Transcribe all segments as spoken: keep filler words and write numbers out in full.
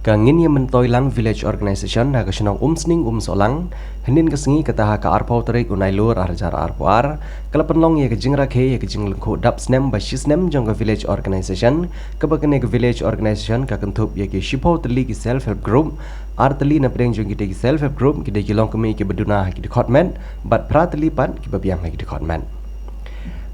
Ka Ngin Ïa Myntoi Lang Village Organization ha ka shnong Umsning Umsohlang, hynnin ka sngi kata ha ka arphew tarik u Nailur ar hajar arphew ar, ka la pynlong ïa ka jingrakhe ïa ka jinglyngkhuh dap snem ba shi snem jong ka Village Organization, kaba kane ka Village Organization ka kynthup ïa ki shiphew tylli ki Self Help Group, ar tylli na pdeng jong kitei ki Self Help Group ki dei ki longkmie kiba duna ha ki dkhot met, bad phra tylli pat kiba biang ha ki dkhot met.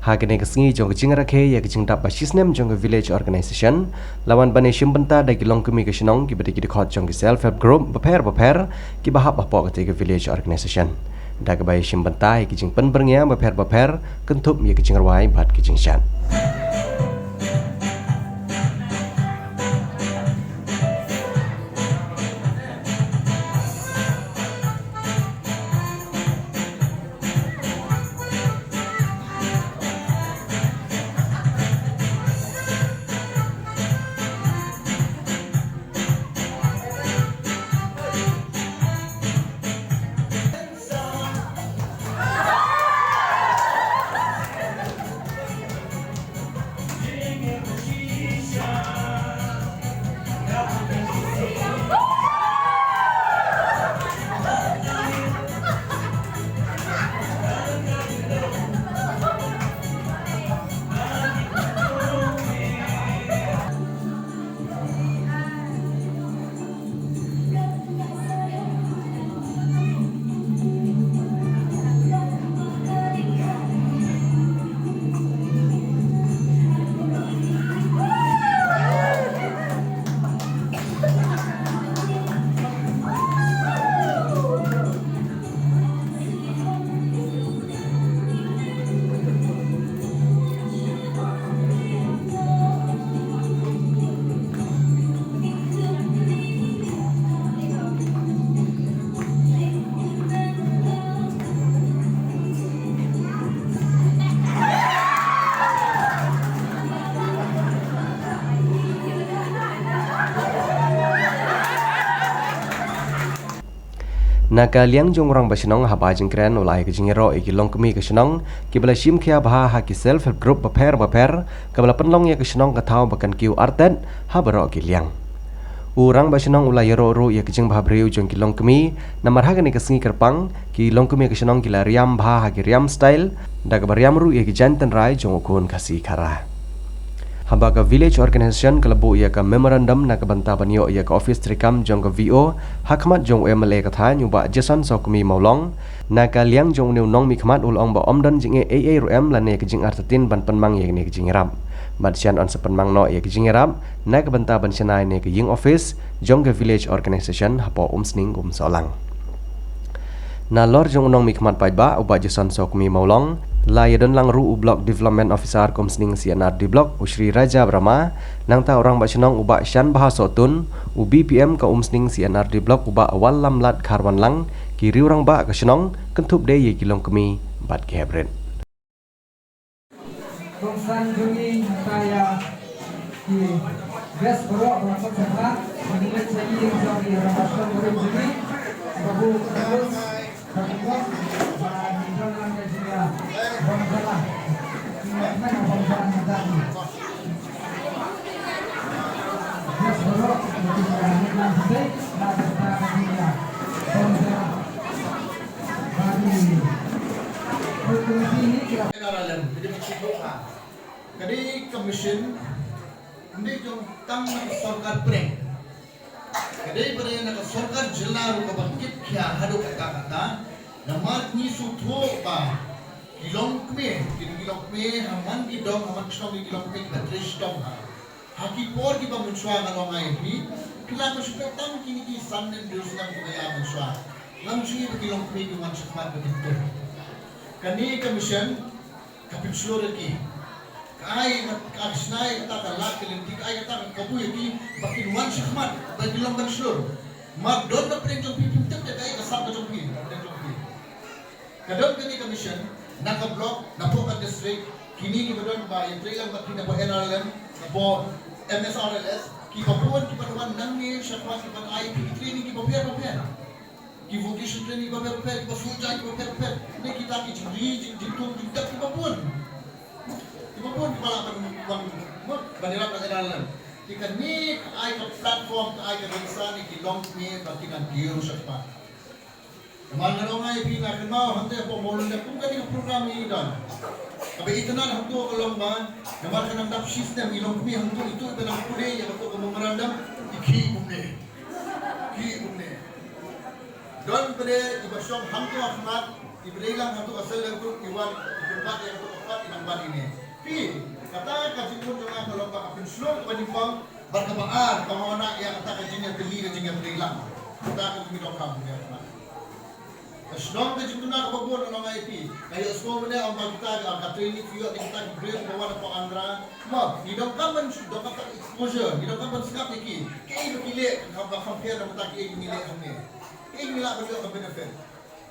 Ha kane ka sngi jong ka jingrakhe ïa ka jingdap ba shi snem jong ka Village Organization, la wan ban ïashim bynta da ki longkmie ka shnong kiba dei ki dkhot jong ki Self Help Group bapher bapher kiba hap hapoh katei ka Village Organization, da kaba ïashim bynta ïa ki jingpynbyrngia bapher bapher, kynthup ïa ki jingrwai bad ki jingshad. Na ka liang jong u rangbah shnong, haba jingkren u la ai ka jingïaroh ïa ki longkmie ka shnong kiba la shim khia bha ha ki Self Help Group bapher bapher, kaba la pynlong ïa ka shnong ka thaw ba kan kiew artet ha baroh ki liang. U rangbah shnong u la ïaroh ruh ïa ka jingbhabriew jong ki longkmie, namar ha kane ka sngi kyrpang ki longkmie ka shnong ki la riam bha ha ki riam style, da kaba riam ruh ïa ki jaiñ tynrai jong u khun Khasi Khara. Haba ka Village Organization ka la buh ïa ka memorandum na ka bynta ban ïoh ïa ka ophis treikam jong ka V O ha khmat jong u M L A ka thaiñ u Bah Jason Sawkmie Mawlong, na ka liang jong une u nongmihkhmat u la ong ba ym don jingeh ei ei ruh em lane ka jingartatien ban pynmang ïa kane ka jingïarap. Bad shen yn sa pynmang noh ïa ka jingïarap na ka bynta ban shna ïa kane ka ïing ophis jong ka Village Organization hapoh Umsning Umsohlang. Nalor jong u nongmihkhmat paidbah u Bah Jason Sawkmie Mawlong, la ïadon lang ruh u Block Development Officer ka Umsning C and R D Block u Shri Raja Brahma, nangta u rangbah shnong u Bah Shanbha Sohtun, u B P M ka Umsning C and R D Block u Bah Wallamlad Kharwanlang, ki riew rangbah ka shnong, kynthup de ïa ki longkmie bad ki heprit. Kongsan jong ngi mynta ïa ki guest baroh ba la sdang, ba ngi leit sha ïing jong ki rangbah shnong barim jong ngi, Babu Carlos, Babu Kong, ba ngi don lang ka jingïa bam jala. Ki mat men bam jala mynta ki guest baroh, ba ki ïa leit lang shatei, la ka jingïa bam jala. N R L M, ka dei ka mission, ym dei jong tang na ka sorkar pdeng. Ka dei pat na ka sorkar jylla ruh kaba kit khia haduh katta katta. Namar ngi sngewthuh ba ki longkmie, ki, ki longkmie ha man ki dong, ha man ki shnong ki longkmie kiba trei shitom ha. Ha ki por kiba mynshuwa nga ong ïa phi, phi la ïoh shu peit tang kine ki san ne hynriew snem kiba ïa mynshuwa. Ngam sngewthuh ba ki longkmie ki wan shakhmat ba kin tuh. Kane ka mission ka pynshlur ïa ki. Ka ai, ka shna ïa kata ka lad ka lynti, ka ai kata ka kabu ïa ki ba kin wan shakhmat, ba kin long ban shlur. Mar don na pdeng jong phi, phim tip ïa kaei ka sap ka jong phi na pdeng jong phi. Ka don kane ka mission na ka block, napoh ka district, kine kiba don ba ïatrei lang bad phi napoh N R L M, napoh M S R L S, kiba bun kiba wan nangne shakhmat kiba ai phi ki training kiba pher bapher. Ki vocation training kiba pher bapher, kiba soja kiba pher bapher. Ne kita ki jingri, jing, jingthung, jingtep kiba bun. Kiba bun kiba lah ban, ban, ban ïarap na N R L M. Kane ka ai ka platform, ka ai ka rynsan ïa ki longkmie ba kin nang kiew shakhmat. Namar nga ong ïa phi, nga kynmaw hangta hapoh Mawlynda kum kane ka program ngi don. Kaba itynnad hangto ka long ba namar ka nang dap shi snem, i longkmie hangto itu iba nang pule ïa kato ka memorandum, i khih kumne. Khih kumne. Don pat de iba shong hangto ha khmat, iba dei lang hangto ka self help group, i wan i pynbat ïa kato ka khmat, i nang bat ine. Phi, kata ka jingmut jong nga ka long ba ka pynshlur kaba nyngkong, bad kaba ar, ka wanrah ïa kata ka jingïatylli, ka jingïatreilang. Kata ka jingdonkam ïa ka khmat. Ka shnong ka jingduna kaba bun, nga ong ïa phi. Nga ïohsngew mynne ong ba kita ka, ka training phi ïoh na kita ki briew ba wan hapoh Andhra. Mo, ngi donkam ban, donkam ban exposure, ngi donkam ban sngap ïa ki. Kaei ba ki leh, kaba compare na kita kiei ba ngi leh hangne. Kaei ngi lah ban ïoh ka benefit.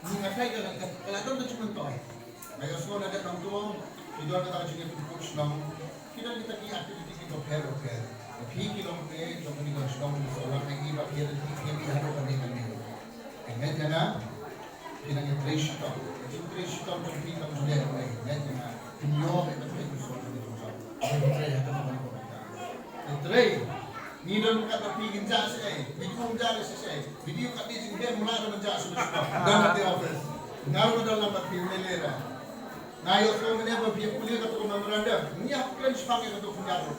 Ngi nga tharai ka, ka, ka la don ka jingmyntoi. Nga ïohsngew na dep nangto, ki don kata ka jingïapynkup shnong. Ki don kita ki activity kiba pher ba pher. Phi ki longkmie jong kane ka shnong Mawlynda, nga i ba phi ïa ki, ki ïa ki haduh kane kane. Ngan ïa nga, phi nang ïa trei shitom. Ka jingtrei shitom jong phi kam ju leh ruh. Ngan ïa nga, phin ïoh ba phin trei shitom. Phin trei ha kane ka bynta. Phin trei. Ngi don kat ba phi kin jah shaei, video kin jah shaei, video kat ne jingdem mula da ban jah shaei shaei. Don kat office. Nga ruh nga don lang bad phi, M L A ruh. Nga ïohsngew mynne ba phi ïa pule kato ka memorandum. Ngi ïa kren shaphang ïa kato ka memorandum.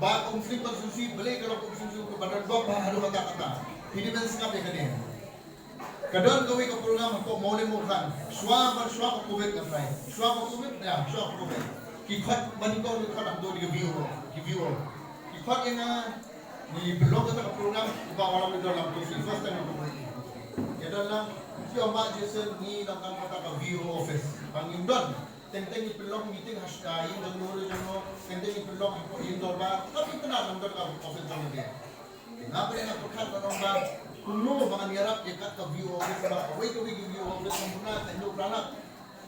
Ba ka Umsning constituency, balei ka long ka Umsning constituency kaba don bok ba haduh katta katta. Phi dei ban sngap ïa kane. Ka don kawei ka program hapoh Mawlai Mawkhan. Shuwa ban shuwa ka covid nga tharai. Shuwa ka covid, ïa, shuwa ka covid. Ki khot ban ïa ka, ki khot hangto da ka V O, ki V O. Ki khot ïa nga, ngi pynlong kata ka program, ba u Alam u don lang, u first time u don lang. Ïa don lang, ki ong Bah Jason, ngi donkam kata ka V O office. Ba ngim don, teng teng ngi pynlong meeting ha sha ïing jong no jong no, teng teng ngi pynlong hapoh ïing dorbar, tapi pynah lam don ka office jong ngi. Nga pyrshah pyrkhat ban ong ba kumno ba ngan ïarap ïa kat ka V O office ba kawei kawei ki V O office kumno ka ïoh pynlong.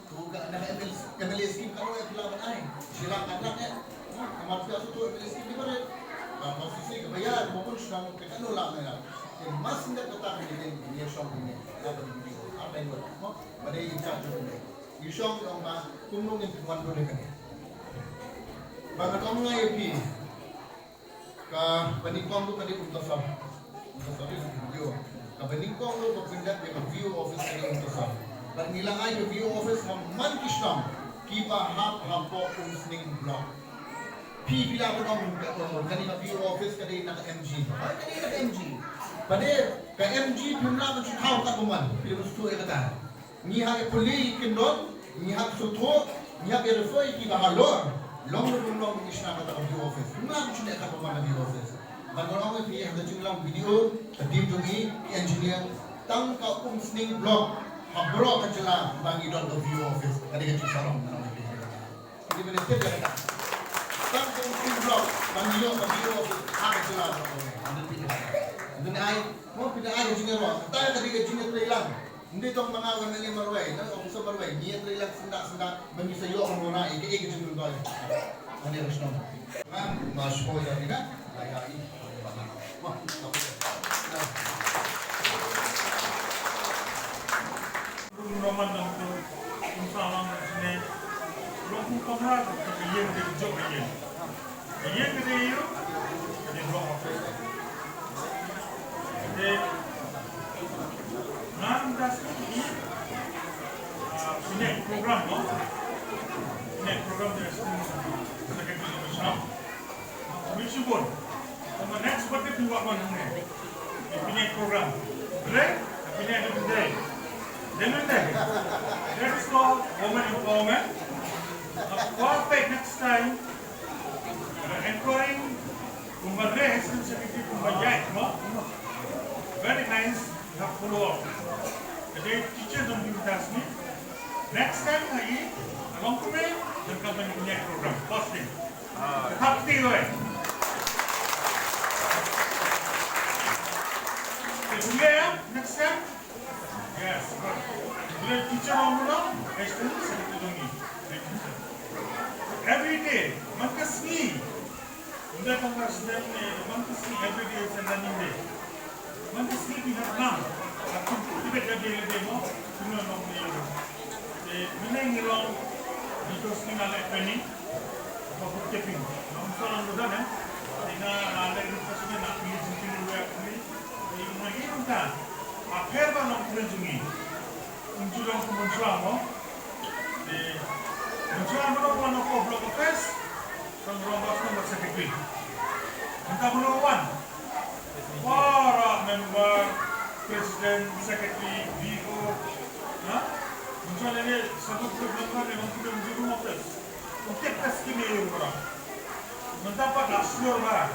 Tu ka na M L A, M L A scheme katno ïa phi lah ban ai. Shi lak ar lak ïa. Namar phi ïa shu tu M L A scheme di ba rit. Ka constituency kaba ïar ba bun shnong te katno lah ban ai. Te mas ngam kata ka dei ïa shong ne. Ka ba dei V O. Ar dei ba. Ba dei in charge ne. Ïa shong ong ba kumno ngin pynwan dur ïa kane. Ba nga ong nga ïa phi. Kaba nyngkong ruh ka dei Umtasor. Umtasor dei Umtasor. Kaba nyngkong ruh ba pyndep ïa ka V O office ka dei Umtasor. Bad ngi la ai ka V O office ha man ki shnong kiba hap hapoh Umsning block. Phi phi lah ban ong ka, kane ka V O office ka dei na ka M G. Hooid ka dei na ka M G. Bad ka M G phim lah ban shu thaw katba mon. Phi lah ban shu thaw ïa kata. Ngi hap ïa pule ïa ki kyndon, ngi hap sngewthuh, ngi hap ïa refer ïa ki ba halor. Long ne bym long ngi shna kata ka V O office. Ngim lah ban shna kata ka V O office. Ban ong ïa phi ha ka jinglong video, ka team jong ngi, ki engineer, tang ka Umsning block, ha baroh ka jylla ba ngi don ka V O office. Ka dei ka jingsarong ngan ong ïa phi. Ki dei ban tip ïa kata. Tang ka Umsning block ba ngi ïoh ka V O office ha ka jylla ba ngi. Hynrei phi dei ai, mo phi dei ai ka jingïaroh. Kata ka dei ka jingïatreilang. Ym dei tang ma nga u M L A marwei, na officer marwei, ngi ïa trei lang syndah syndah, ba ngi sa ïoh ban wanrah ïa kaei ka jingmyntoi. Hangne ka shnong. Nga, ma shu ïa ni ka, nga ïa i, ba nga. Wah, ka. Roman dang tu, kumsa lang sini. Long kum kamra, ka ïing dei jok ïing. Ïa ka dei ïa ka dei block office. Te nga ynda sngewthuh ïa, ah, pynïaid program, no? Pynïaid program te secretary commissioner. Commission board. Tang ba next birthday phi wad wan hangne. Pynïaid program. Right? Pynïaid every day. Then and then. That is called women empowerment. Perfect next time. Enquiring, kumba re, assistant secretary, kumba jai, no? Very nice, you have follow up. The day teacher don't give us me. Next time, lagi, along to me, then come and connect program. First thing. Hap ti oi. Next time, Yes, good. Bila teacher ong dulu, eh, student sendiri dong ni. Every day, man ka sngi. Unda tang ka student ni, man ka sngi, every day is a learning day. Man ka sngi, we have learned. Aku tu bet every day mo, tu no no ni. Eh, mina ngi long, because ngi na le training, for bookkeeping. Ngi sa long dulu, eh. Ina, ah, le Ka, a pher ba nongkren jong ngi. Ym ju long kum mynshuwa mo. Te mynshuwa mo, nongkren ko block office, nongkren ba nongkren ba secretary. Mynta mo wan. Para member, president, secretary, D O. Ha? Mynshuwa lane satu group member ne nongkren jong office. Ym tip ka skim ïa u briew. Mynta pat la shlur ba.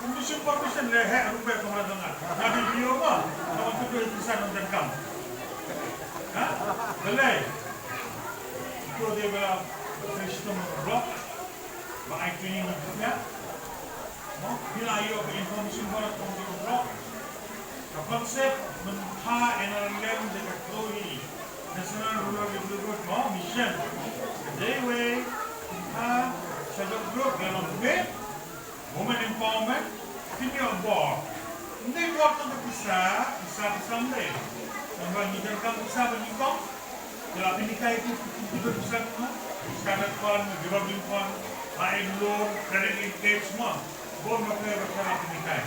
Ym dei shu permission lehse ruh ba kamra dang. Nga dei B O ba. Nga wan tu dei pisa nang dang kam. Ha? Balei? Ko dei ba la system block. Ba ai training ïa. Mo, phi la ïoh ka information ba la kong block. Ka concept mynta N R L M de ka kloi National Rural Livelihood Mission. Dei wei, ha, self help group, ïa long kmie, women empowerment, phin ïoh bor. Ym dei bor tang ka pisa, pisa, pisa ym dei. Tang ba ngi donkam pisa ba ngi kong, ïa la phin hikai ki, ki, ki, ki pisa ki, no? Startup fund, revolving fund, buy and loan, credit linkage, mo. Bor ma kre ba kre la phin hikai.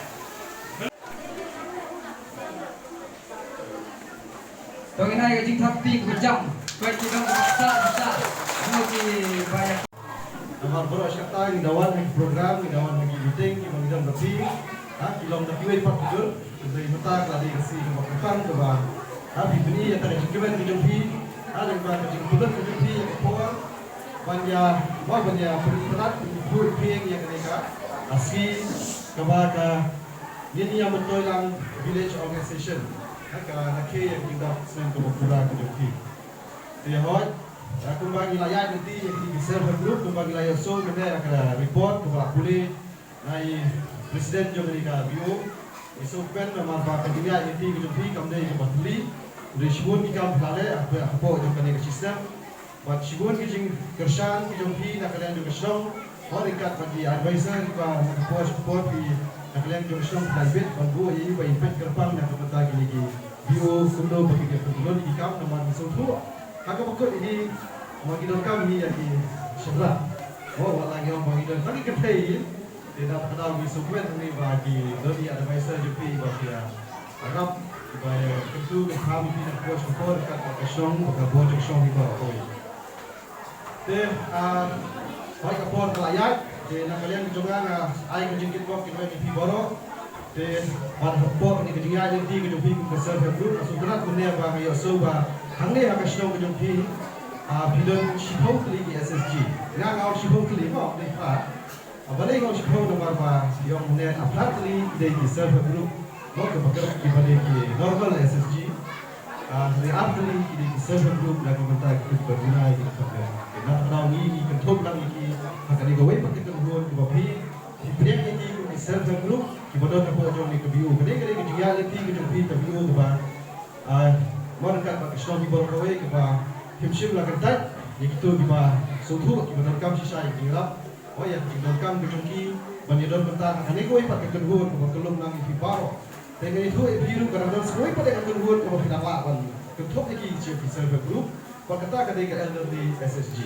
To ngin ai ka jingthap kti kaba jam. Peit ki dang ba sa sa. Mo ki ba ïa. Namar baroh shi katta ngi da wan ha ki program, ngi da wan ha ki meeting, ki ba ngi don bad phi. Ha, ki long da kiwei pat ki jur. Hynrei mynta ka la dei ka sngi kaba kyrpang kaba, ha, phi pyni ïa ka jingkmen ka jong phi. Ha, lyngba ka jingpynlut ka jong phi ïa ka por. Ban ïa, ba ban ïa pynlut, pynlut, pynlut ïa kane ka, ha, sngi kaba ka Ngin ïa myntoi lang village organization. Ha ka, ha ka ïa ka jingdap snem kaba pura ka jong phi. Te hooid, ha kumba ngi la ïaid lynti ïa kine ki self help group, kumba ngi la ïohsngew mynne ha ka report kaba la pule na i president jong kane ka V O. Ngi sngewkmen namar ba ka jingïaid lynti ka jong phi kam dei kaba thylli. Hynrei shibun ki kam phi la leh hapoh jong kane ka shi snem. Bad shibun ki jingkyrshan ki jong phi na ka liang jong ka shnong, hooid ryngkat bad ki advisor kiba na ka por sha ka por phi na ka liang jong ka shnong phi la bit ban buh ïa i ba i peit kyrpang na ka bynta kine ki V O kumno ba ki dei ban pynlong ki kam namar ngi sngewthuh ha kaba kut ïa ki ma ki donkam hi ïa ki shynrang. Hooid wat la ngi ong ba ngi don tang ki kynthei. Te da ka daw ngi sngewkmen hangne ba ki don ïa advisor jong phi ba phi ïa ïarap ba ïa kyntu kynpham ïa phi na ka por sha ka por kat ba ka shnong ba ka bor jong ka shnong hi baroh kawei. Te, ah, hooid ka por ka la ïaid, te na ka liang jong nga nga ai ka jingkitbok kit ïa phi baroh. Te bad ha ka por kane ka jingïaid lynti ka jong phi kum ka self help group, nga sngewtynnat mynne ba nga ïohsngew ba hangne ha ka shnong ka jong phi, ah, phi don shiphew tylli ki S H G. Nga nga ong shiphew tylli mo, dei phra. Balei nga ong shiphew namar ba ïa ong mynne ar phra tylli ki dei ki self help group, mo, kiba kyrteng kiba dei ki normal S H G. Ah, hynrei ar tylli ki dei ki self help group na ka bynta ki kut ba duna ïa ki khamtam. Te na ka daw ngi ngi kynthup lang ïa ki ha kane kawei pat ka kynhun kaba phi phi pdiang ïa ki kum ki self help group kiba don hapoh jong kane ka V O. Kane ka dei ka jingïaid lynti ka jong phi ka V O kaba Ah, mo ryngkat bad ka shnong hi baroh kawei kaba phim shym la kyntait ïa kito kiba sngewthuh kiba donkam shisha ïa ka jingïarap. Oh, ïa ka jingdonkam ka jong ki ban ïadon bynta ha kane kawei pat ka kynhun kaba kyllum lang ïa phi baroh. Te nga ïathuh ïa phi ruh ka dang don sa kawei pat ka kynhun kaba phi dang lah ban kynthup ïa ki sha ki self help group. Bad kata ka dei ka elderly S H G.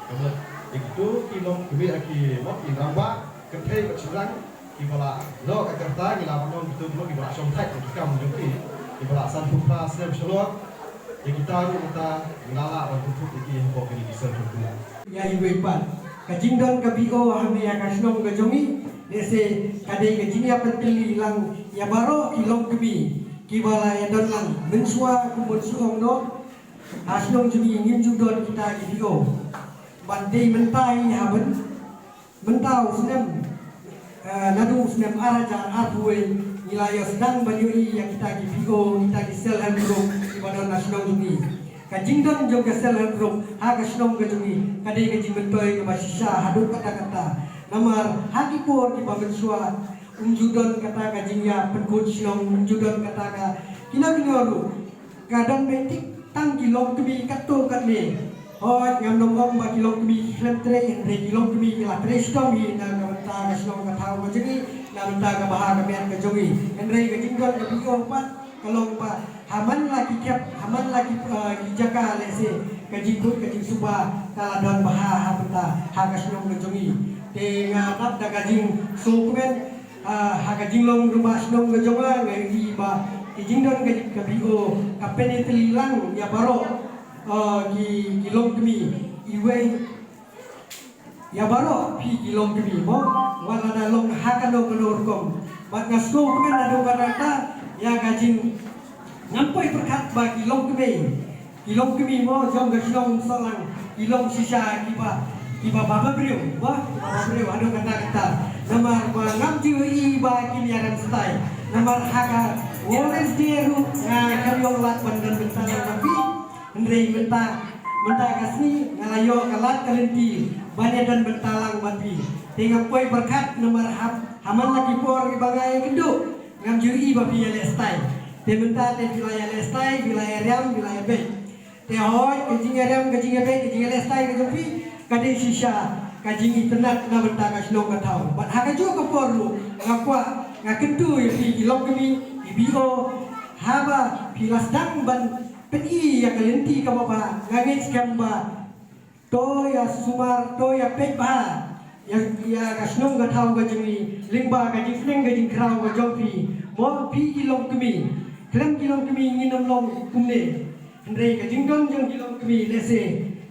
Ka mut ïa kito ki long kmie, ki mo, ki rangbah, kynthei bad shynrang. Kiba la noh ka rta ngi la ban ong kito ruh kiba la shong thait ki kam jong ki. Kiba la sanphew phra snem shalor. Ïa kita ruh mynta ngi la lah ban kynthup ïa ki hapoh kine ki self help group. Ïa iwei pat ka jingdon ka V O hangne ha ka shnong ka jong ngi. Lehse ka dei ka jingïapyntylli lang ïa baroh ki longkmie kiba la ïadon lang mynshuwa kum mynshuwa noh. Ha shnong jong ngi ngim ju don kita ki V O. Ban dei mynta hi ha ban Mynta u snem, eh, naduh u snem ar hajar arphew wei, ngi la ïoh sdang ban ïohi ïa kita ki V O, kita ki self help group kiba don ha shnong jong ngi. Ka jingdon jong ka self help group ha ka shnong ka jong ngi ka dei ka jingmyntoi kaba shisha haduh katta katta. Namar ha ki por kiba mynshuwa, um ju don kata ka jingïapynkut shnong, um ju don kata ka kino kino ruh. Ka don beit tik tang ki longkmie katto katne. Hooid, ngam ong ba ki longkmie ki khlem trei, hynrei ki longkmie ki la trei shitom hi na ka bynta ka shnong ka thaw ka jong ngi, na bynta ka bha ka miat ka jong ngi. Hynrei ka jingdon ka V O pat ka long ba ha man la ki khep, ha man la ki, eh, ki jaka lehse ka jingkhuid ka jingsuba ka la don bha ha bynta ha ka shnong ka jong ngi. Te nga ap da ka jingsngewkmen, ah, ha ka jinglong rangbah shnong ka jong nga, nga ïohi ba Ki jingdon ka, ka B O ka pynitylli lang ïa baroh, eh, ki, ki longkmie, iwei ïa baroh phi ki longkmie mo, wat lada long ha kano kano rukom. Bad nga sngewkmen naduh kata ïa ka jing, ngam poi pyrkhat ba ki longkmie, ki longkmie mo jong ka shnong Sohlang ki long shisha kiba, kiba bhabriew, ba kiba bhabriew haduh katta katta. Namar ba ngam ju ïohi ba kin ïarem stai. Namar ha ka Women's Day ruh nga khlem ïoh lad ban don bynta lang bad phi. Hynrei mynta, mynta ka sngi nga la ïoh ka lad ka lynti ban ïadon bynta lang bad phi. Te ngam poi pyrkhat namar ha, ha man la ki por kiba nga ïakynduh ngam ju ïohi ba phi ïaleh stai. Te mynta te phi la ïaleh stai, phi la ïarem, phi la ïabeit. Te hooid, ka jingïarem, ka jingïabeit, ka jingïaleh stai ka jong phi ka dei shisha ka jingitynnad na bynta ka shnong ka thaw. Bad ha kajuh ka por ruh nga kwah, nga kyntu ïa phi ki longkmie, ki B O, haba phi la sdang ban pyni ïa ka lynti kaba bha, nga ngeit skhem ba to ïasumar, to ïapeit bha ïa, ïa ka shnong ka thaw ka jong ngi lyngba ka jingsneng ka jingkhraw ka jong phi. Mo phi ki longkmie, khlem ki longkmie ngin ym long kumne. Hynrei ka jingdon jong ki longkmie lehse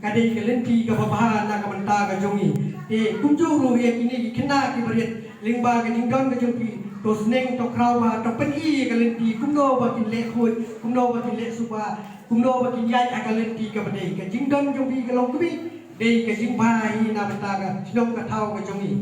ka dei ka lynti kaba bha na ka bynta ka jong ngi. Te kumjuh ruh ïa kine ki khynnah ki barit, lyngba ka jingdon ka jong phi, to sneng, to khraw bha, to pyni ïa ka lynti kumno ba kin leh khuid, kumno ba kin leh suba, kumno ba kin ïaid ha ka lynti kaba dei. Ka jingdon jong phi ki longkmie dei ka jingbha hi na bynta ka shnong ka thaw ka jong ngi.